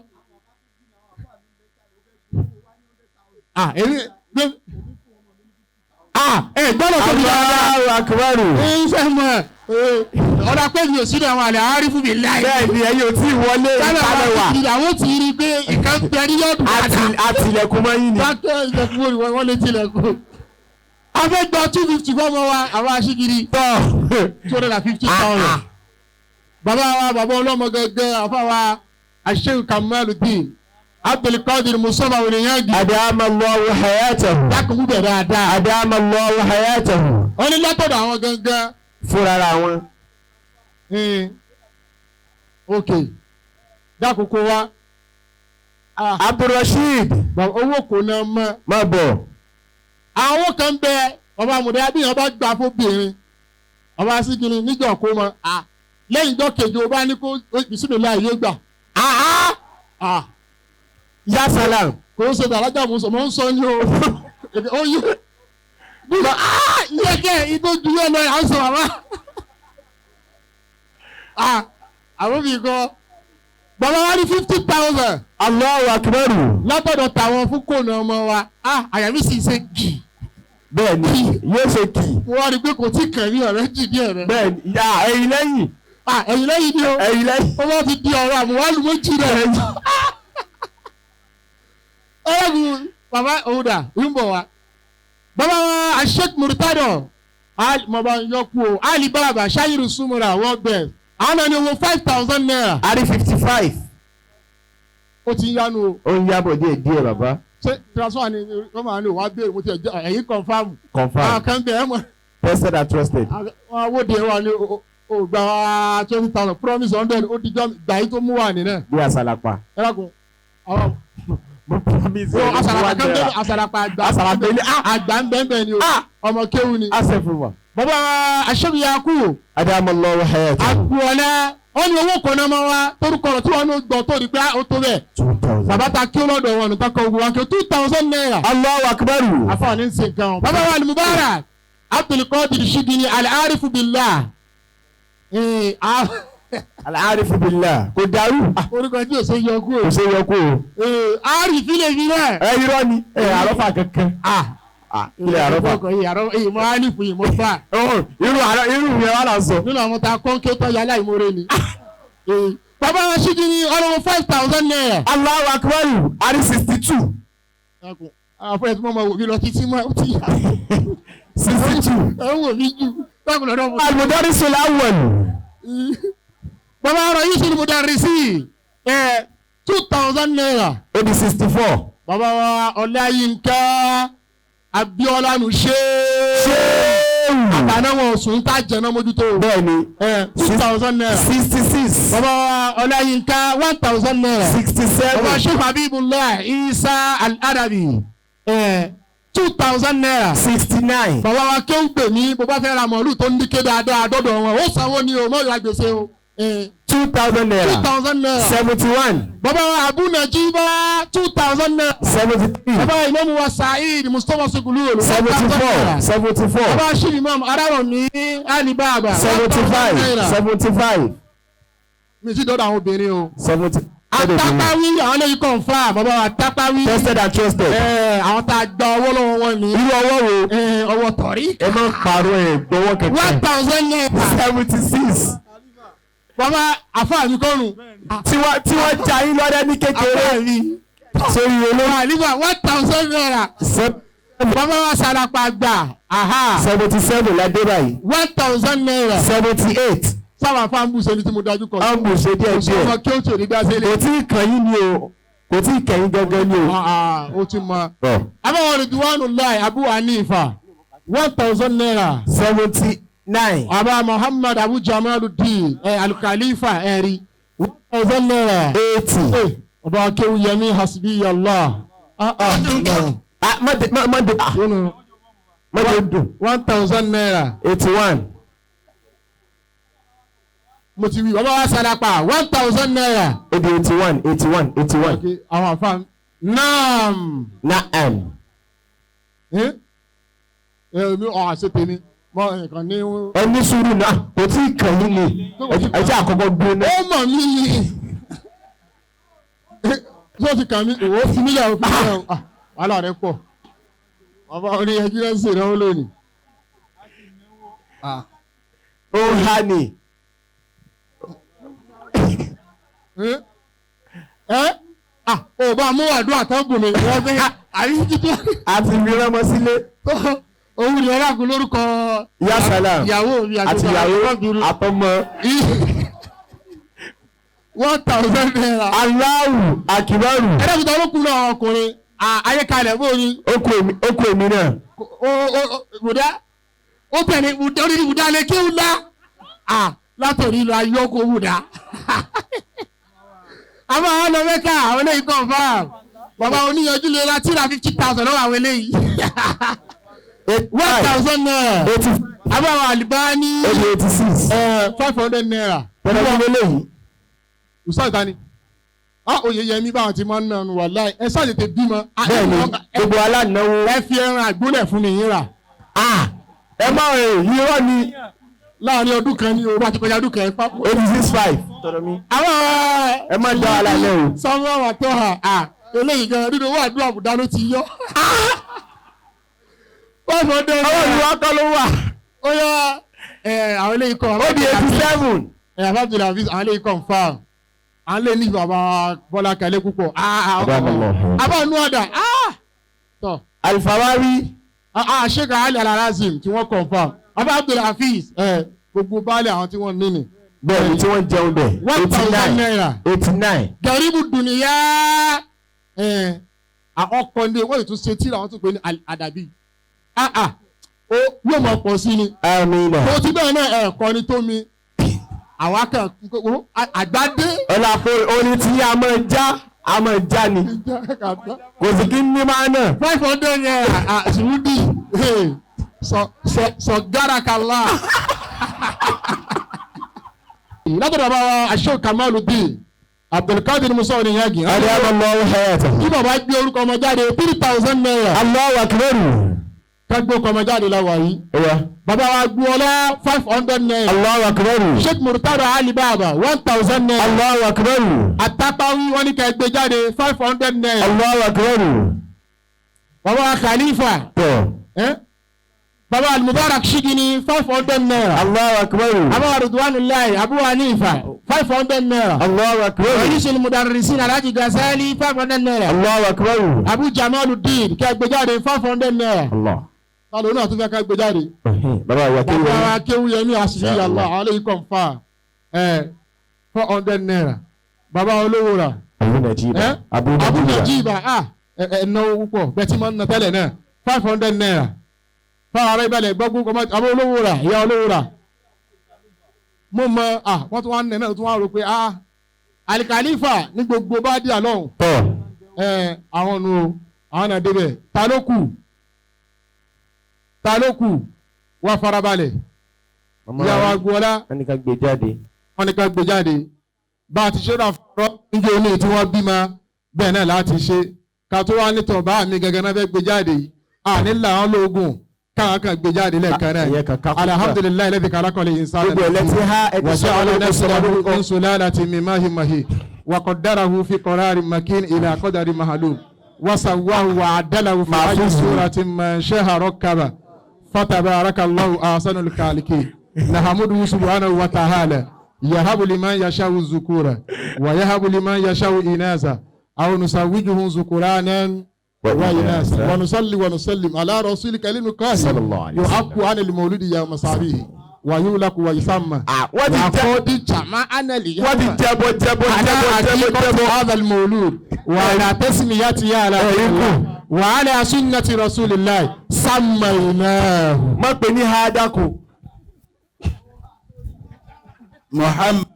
èmi ẹ gbọ́dọ̀ tó bí dáadáa Allahu akbar. Ń fẹ́ mọ̀ ọ̀dà pé mi ò sínú àwọn àlẹ́ àárífù mi láì. Bẹ́ẹ̀ ni ẹ̀yin ò tí ì wọlé ìkálẹ̀ wà. Àwọn ti rí i pé ìkan bẹ ní yọ̀dù padà. Àtìlẹ̀kùn mọ́ yín ni. Dákẹ́ ìjẹ̀kùn wọ́n wọ́n lè tilẹ̀kùn. A fẹ́ gba 250 fọ́mọ wa àwọn aṣíkiri Tọ̀. 250,000. Bàbá wa bàbá ọlọ́mọ gẹ́gẹ́ àfa wa Sheikh Kamaludin Abdulkadir Mustafa Oníyangi Adamallahu hayatahu. dákun mú bẹ̀ dáadáa. Adamallahu hayatahu. Wọ́n ní látọ̀dọ̀ àwọn gangan. Fúnra ra wọn. Ok dákòókò wa Abdulrasheed. Bàbá owó kò náà mọ́. Má bọ̀. Àwọn kan bẹ ọba àmùdá abíyàn bá gbà fóbìnrin ọba sígìrì níjọ kó mọ lẹ́yìn ìjọ kejì ó bá ní kó bisimilá yóò gbà. Ya salam. Kò ń ṣe tàlájà mò ń sọ ní o ó yẹ Bíbọ̀ iye kẹ́ igbó ju yóò lọ à ń sọ bàbá. Àwọn mi kọ bàbá wa ní 50,000 Allahu akbar. látọ̀dọ̀ tàwọn fún kònà ọmọ wa Àyà mi sì ṣe gì. Bẹ́ẹ̀ ni yóò ṣe kì. Mo wá rí i pé kò tí kàn mí ọ̀rẹ́ jì díẹ̀ rẹ. Bẹ́ẹ̀ ni ya ẹ̀yin lẹ́yìn. Ẹ̀yìn lẹ́yìn ni o Ẹ̀yin lẹ́yìn. ó bá ti di ọ̀rọ̀ àmúwálùmọ́jì rẹ̀. Ọlọ́gun bàbá òun dà ń bọ̀ wá. Bàbá wa Sheikh Murtado mọ̀bá yọkú o Ali Baba Ṣayiru Sumura world best. Àwọn náà ni owó 5,000 naira. A rí 55. Ó ti ń yánu o. Ó ń yábọ̀ díẹ̀ díẹ̀ bàbá. Ṣé transfer ni wọ́n máa ń lò wá béèrè mo ti ẹ̀ ẹ̀yìn confam. Confam. Àwọn kan bẹ̀ ẹ́ mọ̀. Tested and trusted. Wọ́n wó de wa ni o gba 20,000 promise 100 ó dijọ́ gbà yí tó mú wà nínú. Bí àsàlàpà. Ẹ dákun àwọn Mo promise so àsàlàpà kan bẹ́ẹ̀ àsàlàpà àgbà Àsàlàpà ilé àgbà ń bẹ́ẹ̀ bẹ́ẹ̀ ni o ọmọ kéwu ni. Asẹ̀fúnwa. Bàbá Aṣẹ́gun Yakubu Adamallahu hayatahu. Agboola ó ní owó kan náà máa wá torúkọ rẹ̀ tí wọ́n ní gbọ́ tó di pé ó tó bẹ́ẹ̀. 2,000. Bàbá ta kí ó lọ́dọ̀ wọn nìkan kan ogun wa kí 2,000 naira. Allahu akbar. Àfọ̀ní ń ṣe nǹkan o. Bàbá wa Al-Mubarak Abdulkadir Shigini Al-Arifu Billah. Al-Arifu Billah. Kò dàrú. Orúkọ tí o ṣe yọ kú o. Kò ṣe yọ kú o. Arifi lè fi rẹ̀. Ẹ irọ́ ni. Ẹ àrọ́fà kankan. Ilé àrọ́fà. Ìmọ̀ alifu ìmọ̀ fa. Irú àrọ́ irú yẹn wà lásọ. Nínú àwọn tá a kọ́ ń ké tọ́jà aláìmoore ni. Bàbá wa Shigini ọlọ́wọ́ 5,000 naira. Allahu akbar. Ari 62. Àwọn ẹ̀ tí wọ́n máa wò mí lọ títí mọ́ ó ti yá. 62. Ẹ ń wò mí jù. Báwo lọ́dọ̀ mo. Al-Mudarrisul Awwal. Bàbá ọ̀rọ̀ yìí sínú mudarrisi 2,000 naira. Ó di 64. Bàbá wa Ọláyínká Abíọ́lá nù ṣe. Ṣéwù. Àtàná wọn sùn tá jẹ̀nà mójútó. Bẹ́ẹ̀ni. 2,000 naira. 66. Bàbá wa Ọláyínká 1,000 naira. 67. Bàbá Sheikh Habibullah Isa Al-Arabi 2,000 naira. 69. Bàbá wa kéwù pè mí bó bá fẹ́ ra màálù tó ń díké dáadáa dọ́dọ̀ wọn ó sanwó ni o mọ̀ ìyá gbèsè o. 2,000 naira. 2,000 naira. 71. Bàbá wa Abu Najiba 2,000 naira. 73. Bàbá wa Imam wa Saheed Mustapha Sugulu 74. 74. Bàbá Sheikh Imam Araromi Ali Baba 75. 75. Mi ti dọ́dọ̀ àwọn obìnrin o. 70. Atapawi àwọn eléyìí confirm bàbá wa Atapawi. Tested and trusted. Àwọn tá a gba ọwọ́ lọ́wọ́ wọn ni. Irú ọwọ́ wo? Ọwọ́ tọ̀rí. Ẹ máa ń parọ́ ẹ̀ gbọ́wọ́ kẹ̀kẹ́. 1,000 naira. 76. Bàbá àfáà mi kọ́run. Tí wọ́n ja yín lọ́rẹ́ ní kékeré. Àfáà mi. Sórí olórí. Àlífà 1,000 naira. Bàbá wa Sàràpà gbà. 77 la dé báyìí. 1,000 naira. 78. Sábà fáwọn bùsẹ̀ ní tí mo dájú kọ. Àwọn bùsẹ̀ díẹ̀ díẹ̀. Ọmọ kí ó tò ní gbàsẹ́ lé. Kò tí ì kàn yín ni o. Kò tí ì kàn yín gangan ni o. Ó ti mọ. Àbáwọn Ridwanullahi Abu Hanifa 1,000 naira. 79. Àbá Muhammad Abu Jamaluddin Al-Khalifa ẹ̀rí 1,000 naira. 80. Ọba Akéwúyẹmí Hasbiyallah. Má jẹ́ dùn. 1,000 naira. 81. Mo ti wí bàbá wa Sàràpà 1,000 naira. Ó di 81 81 81. Àwọn àfáà naam. Naam. Mi ò àṣẹ tèmi mọ nǹkan ní. Ẹ ní sùúrù náà kò tí ì kàn yín ni ẹ jẹ́ àkọ́kọ́ gbé náà. Ó mọ̀ mí ni tí ó ti kàn mí òwò fi mílíọ̀nù fi mílíọ̀nù wàhálà rẹ pọ̀ bàbá oníyanjú náà ń ṣèrànwọ́ lónìí. Ó há ni. Ò bá mú àdúrà tán bùn mi wọ́n fi àyè títí. A ti fi ránmọ sílé. Òun ni ọlọ́kùn lórúkọ Ya Salam ìyàwó mi àti ìyàwó àtọmọ. 1,000 naira. Allahu akibaru. Ẹ dẹ́kun tó ló kú náà ọkùnrin ayékalẹ̀ bó ni. Ó kú èmi náà. Bùdá ó tẹ̀lé orí bùdá lè kí ń lá látòrí lọ ayọ́kọ̀ bùdá. Àwọn àwọn lọ mẹ́ka àwọn eléyìí confirm. Bàbá oníyanjú lè ra tíra 50,000 lọ́wọ́ àwọn eléyìí. 1,000 naira. Àbáwọ̀ Àlìbáni. 86. 500 naira. Bọ́dọ̀ kí ló léyìí? Ustaz Dani. Oyeyemi báwọn ti máa ń nànú wàláì. Ẹ ṣáà tètè bímọ. Bẹ́ẹ̀ni, gbogbo aláǹnáwó. Ẹ fi ẹran àgbólẹ̀ fún mi yín rà. Ẹ má rìn irọ́ ni. Láàárín ọdún kan ní owó àti kọjá ọdún kan ẹ pápá. 86.5. Àwọn ẹ má dá wa lálẹ́ o. Sọ́wọ́n wà tó hàn. Eléyìí gan nínú owó àdúrà àbùdá ló ti yọ. 500 naira. Ọwọ́ ìlú akọ́ ló wà. Ó yá àwọn eléyìí kọ́. Ó di 87. Alhamdulilayi àwọn eléyìí confirm. À ń lè ní bàbá Bọ́lá Kalẹ́ púpọ̀. Àbá nu ọ̀dà. Tọ́. Alifawari. Sheikh Ali Al-Harazim tí wọ́n confirm. Àbá Abdulhafiz gbogbo baálé àwọn tí wọ́n ní ni. Bẹ́ẹ̀ni tí wọ́n jẹun bẹ̀. 1,000 naira. 89. Gẹ̀ríbù dùnìyà. Àwọn kan ní wọ́n tún ṣe tíra wọ́n tún pè ní àdàbí. Ó yóò mọ̀ pọ̀ sí ni. Amina. Tó ti bẹ́ẹ̀ náà ẹ̀kọ́ ni tó mi. Àwa kan àgbàdé. Ọlá pé orin tí a máa já a máa já ni. Kò sí kí ní máa nà. 500 naira Sùúdì sọ gárakàlá. Látọ̀dọ̀ bàbá wa Ashok Kamaludin Abdulkadir Musa Oníyagi. Allahu hayatahu. Kí bàbá gbé orúkọ ọmọ jáde 3,000 naira. Allahu akbar. Ká gbé orúkọ ọmọ jáde láwa yìí. Bàbá wa Gbọ́lá 500 naira. Allahu akbar. Sheikh Murtada Ali Baba 1,000 naira. Allahu akbar. Àtàpáwí wọ́n ní ká gbé jáde 500 naira. Allahu akbar. Bàbá wa Khalifa. Bàbá Al-Mubarak Shigini 500 naira. Allahu akbar. Bàbá Ridwanullahi Abu Hanifa 500 naira. Allahu akbar. Ra'isul Mudarrisin Alhaji Ghazali 500 naira. Allahu akbar. Abu Jamaluddin kí a gbé jáde 500 naira. Allah. Talo náà tún fẹ́ ká gbé jáde. Bàbá wa kéwù. Bàbá wa kéwù yẹn ní àṣìṣe Allah alaykum fa 400 naira. Bàbá olówó rà. Abu Najiba. Abu Najiba ẹ náwó púpọ̀ bẹ́ẹ̀ tí mo ń ná tẹ́lẹ̀ náà 500 naira. Fáwọn ará ìbàlẹ̀ gbọ́gbọ́n kọ́ àbọ̀ olówó rà ìyá olówó rà. Mo mọ wọ́n tún wá nẹ̀ náà tún wá rò pé Alikalifa ní gbogbo bá dí àlọ́hùn. Àwọn nu àwọn náà débẹ̀ ta ló kù ta ló kù wá farabalẹ̀. Ìyá wa Gbọ́lá wọ́n ní ká gbé jáde. Wọ́n ní ká gbé jáde. Bá a ti ṣe náà fọ́rọ́ níjẹ́ oní tí wọ́n bímọ bẹ́ẹ̀ náà láti ṣe ká tó wá nítọ̀ bá mi gẹ́gẹ́ náà fẹ́ gbé jáde yìí àní làwọn lóògùn káwọn kan gbé jáde lẹ́ẹ̀kan náà alhamdulilayi lẹ́bi karakọ̀lẹ̀ yìí sáré gbogbo ẹ̀ lẹ́tí ha ẹ̀ ti sọ wàṣẹ́ ọlọ́dún insulalati mimahimahi wakọ̀dárahu fi kọ́rari makin ilà kọ́dari mahalu wasawahu wa adalahu fi ayi surati manṣẹ́ha rọ́kaba fatabarakallahu ahsanul khaliki nahamudu subhanahu wa ta'ala yahabu liman yashawu zukura wa yahabu liman yashawu inasa aw nusawijuhum zukuranan وإناثا ونصلي ونسلم على رسولك المكاهل يعق عن المولود يوم صابيه ويولك ويسمى وقد جمعنا اليوم على حقيقة هذا المولود وعلى تسميته على وعلى سنة رسول الله سميناه ما بني هذاكو Muhammad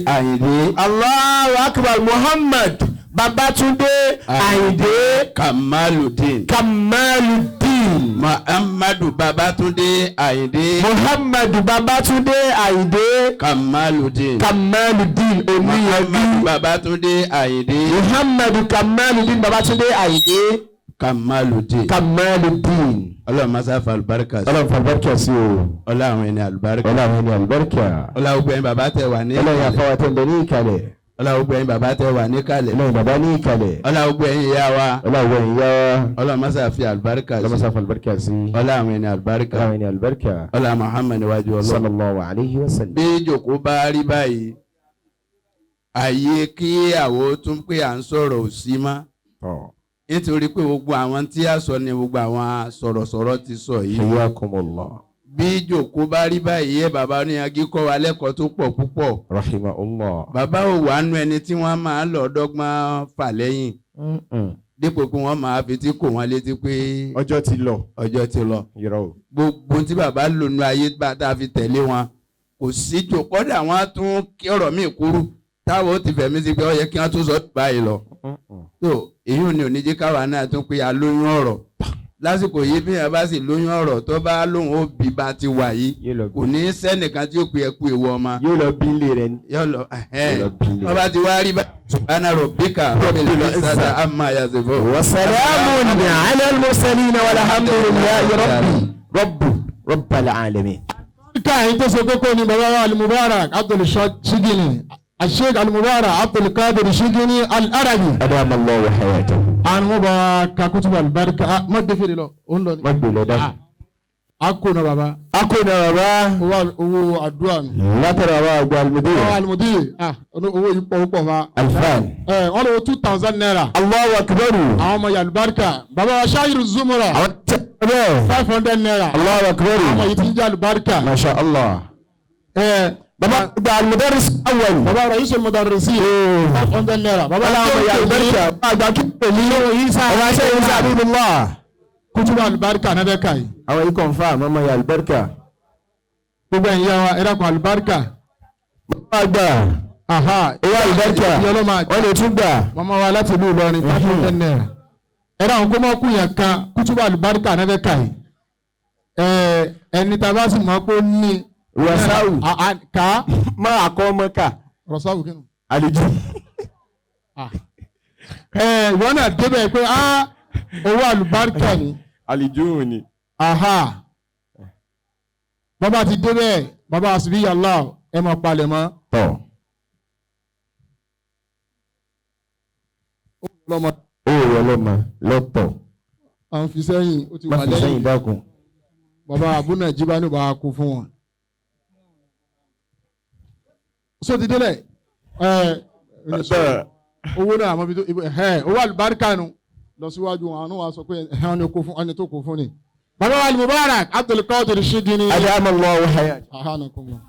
Ayinde. Allahu Akbar Muhammad Babatunde Ayinde Kamaludin. Kamaludin. Muhammadu Babatunde Ayinde. Muhammadu Babatunde Ayinde. Kamaludin. Kamaludin Oníyanjú. Muhammadu Babatunde Ayinde. Muhammadu Kamaludin Babatunde Ayinde. Kamaludin. Kamaludin. Ọlọ́run masa fa àlùbáríkà sí. Ọlọ́run fa àlùbáríkà sí o. Ọlọ́run ẹni àlùbáríkà. Ọlọ́run ẹni àlùbáríkà. Ọlọ́run gbẹ̀yìn bàbá tẹ wà ní. Ọlọ́run àfọwọ́ tẹ̀ ń bẹ ní ìkàlẹ̀. Ọlọ́run gbẹ̀yìn bàbá tẹ wà ní kalẹ̀. Ọlọ́run bàbá ní ìkàlẹ̀. Ọlọ́run gbẹ̀yìn ìyá wa. Ọlọ́run gbẹ̀yìn ìyá wa. Ọlọ́run masa fi àlùbáríkà sí. Ọlọ́run masa fa àlùbáríkà sí. Ọlọ́run ẹni àlùbáríkà. Ọlọ́run ẹni àlùbáríkà. Ọlọ́run Muhammad níwájú Ọlọ́run. Sallallahu alayhi wa sallam. Bí ìjòkó bá rí báyìí, àyè kí àwo tún pé à ń sọ̀rọ̀ òsì mọ́. Nítorí pé gbogbo àwọn tí a sọ ni gbogbo àwọn sọ̀rọ̀sọ̀rọ̀ ti sọ yìí. Hayyakumullah. Bí ìjòkó bá rí báyìí ẹ bàbá oníyanjú kọ́ wa lẹ́kọ̀ọ́ tó pọ̀ púpọ̀. Rahimahullah. Bàbá ò wà nú ẹni tí wọ́n máa lọ dọ́gbọ́n fà lẹ́yìn. Dípò pé wọ́n máa fi tí kò wọ́n létí pé. Ọjọ́ ti lọ. Ọjọ́ ti lọ. Gbogbo tí bàbá lò nú ayé bá tá a fi tẹ̀lé wọn kò sí jò kọ́dà wọn á tún kí ọ̀rọ̀ míì kúrú táwọn ó ti fẹ̀mí sí pé ó yẹ kí wọ́n tún sọ báyìí lọ. Tó èyí ò ní oníjẹ́ káwa náà tún pé a lóyún ọ̀rọ̀ lásìkò yìí bí yẹn bá sì lóyún ọ̀rọ̀ tó bá lóun ó bí bá ti wà yìí kò ní sẹ́nìkan tí ó pe ẹkú ewu ọmọ. Yóò lọ bí ilé rẹ ni. Yóò lọ wọ́n bá ti wá rí bá subhana rabbika rabbil izzati amma yasifun. Wa salamun ala al-mursalin walhamdulillahi rabbil alamin. Ká ẹ̀yin tó ṣe kókó ni bàbá wa Al-Mubarak Abdul Shigini Sheikh Al-Mubarak Abdul Qadir Shigini Al-Arabi. Adama Allahu hayatahu. Àwọn ọmọ bá ka kutubu alibarika má gbé fèrè lọ, ó ń lọ ni. Má gbé lọ dáhùn. Akona baba. Akona baba. Owó àdúrà nù. Látara wa àgbà alimudir. Ọ̀ alimudir ah owó yìí pọ̀ púpọ̀ fa. Alifan. Ẹ wọ́n lọ 2000 naira. Allahu akbar. Àwọn ọmọ yàlùbáríkà. Baba wa Ṣayiru Zumura. Àwọn tẹ́ bẹ́ẹ̀. 500 naira. Allahu akbar. Àwọn ọmọ yìí ti ń jẹ́ àlùbáríkà. Masha Allah. Ẹ baba àgbà alimudaris awwal. Baba Raisul Mudarrisin. 500 naira. Baba àwọn ọmọ yàlùbáríkà. Àgbà kí pèmí. Ọba ṣe é ṣe àbíbílá. Kutuba àlùbáríkà náà bẹ́ẹ̀ ká yìí. Àwọn yìí confirm ọmọ yàlùbáríkà. Gbogbo ẹ̀yin yá wa ẹ dákun àlùbáríkà. Bàbá àgbà. Aha. Owó àlùbáríkà. Wọ́n lè tún gbà. Màmá wa láti ìlú Ìlọrin 500 naira. Ẹ dákun kó mọ́ kú yẹn kan kutuba àlùbáríkà náà bẹ́ẹ̀ ká yìí. Ẹ ẹni tá a bá sì mọ̀ pé ó ní. Rasawu. Ká. Má àkọ́ ọmọ ká. Rasawu kí ni? Àlejò. Ẹ ìwọ náà débẹ̀ pé á owó àlùbáríkà ni. Àlejò ni. Aha. Bàbá ti débẹ̀ bàbá àsìbí yàrá ẹ máa palẹ̀ mọ́. Tọ̀. Ó wọ ọlọ́mọ lọ́tọ̀. À ń fi sẹ́yìn ó ti wà Má fi sẹ́yìn lẹ́yìn. dákun. Bàbá àbúnà jíbá ní bàbá kú fún wọn. So ti délẹ̀ ẹ owó náà àmọ́ bí tó ẹ owó àlùbáríkà nu lọ síwájú wọn àwọn wa sọ pé ẹ wọn ni kó fún ẹni tó kó fún ni. Bàbá wa Al-Mubarak Abdulkadir Shigini. Adama Allahu hayat. Ahanakumullah.